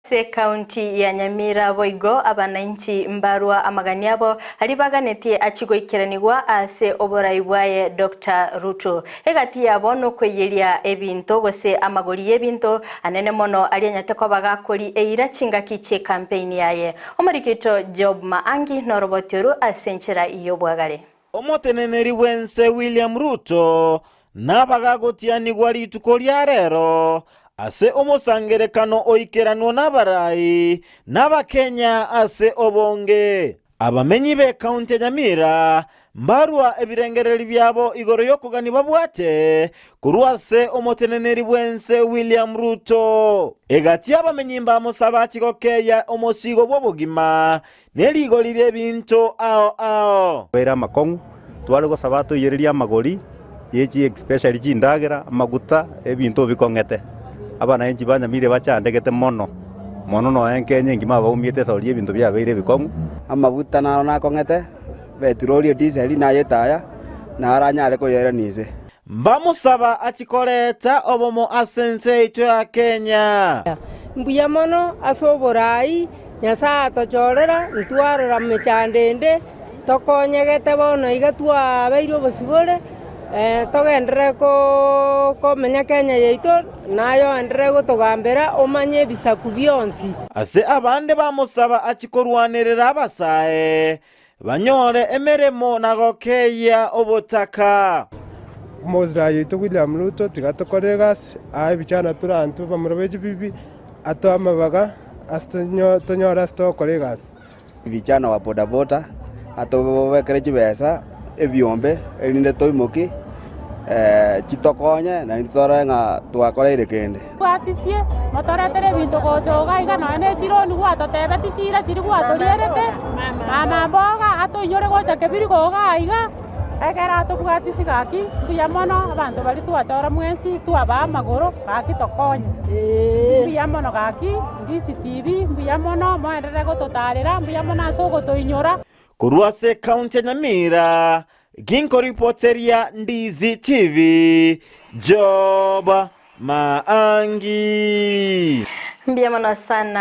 Ase ekaunti ya Nyamira boigo abanainchi mbarwa amagani abo aria baganetie achie goikeranigwa ase oborai bwaye Doctor Ruto. Egati yabo nokoiyeria ebinto gose amagori y'ebinto anene mono aria anyate koba gakori eira chingaki chi'ekampeini yaye. Omoriki oito Job Maangi noroboti oru ase enchera y'obwagare. Omoteneneri bw'ense William Ruto nabagagotianigwa rituko ria rero ase omosangerekano oikeranwo nabarai n'Abakenya ase obonge. Abamenyi b'ekaunti ya Nyamira mbarua ebirengereri biabo igoro y'okogania babwate korwa ase omoteneneri bw'ense William Ruto. Egati y'abamenyi mbamosaba achie gokeeyia omosigo bw'obogima Ne rigori ri'ebinto ao ao. Abeire amakong'u, tware gosaba atoiyererie amagori ye chi especially chindagera, amaguta, ebinto bikong'ete. Abanainchi ba Nyamira bachandegete mono, mono nonya Kenya engima abaumiete esauri y'ebinto biabeire ebikong'u. Amaguta naro nakong'ete, petroli, ediseli, naye etaya, naro anyare koyerania inse. Mbamusaba achie koreta obomo ase ense yaito ya Kenya. Mbuya mono ase oboraai Nyasae atochorera, ntwarora mechando ende, tokonyegete bono iga twabeire obosibore, togenderere komenya Kenya yaito, naye oenderere gotogambera omanye ebisaku bionsi. Ase abande bamosaba achie korwanerera abasae, banyore emeremo na gokeyia obotaka. Omosira yaito William Ruto tiga tokore egasi, aye ebichana tore intwe bamura be chibibi, atoe amabaga ase tonyore ase togokora egasi. Vijana wa bodaboda atobekere chibesa ebiombe erinde toimoki chitokonye naintwe torore ng'a twakoreire kende. Bwatisie, motoretere ebinto gocha iga iga nonya ne chironi gwatotebeti chiira chiria gwatorierete, mama mboga atoinyore gocha kebirigo iga iga, ekero atobwatisi gaki mbuya mono abanto baria twachora mwensi twabaa amagoro gaki tokonye. Mbuya mono gaki DCTV mbuya mono moenderere gototarera mbuya mono ase ogotoinyora. Korwa ase ekaunti ya Nyamira, Ginkoripoteria Ndizi TV, Job Maangi. Mbuya mono sana.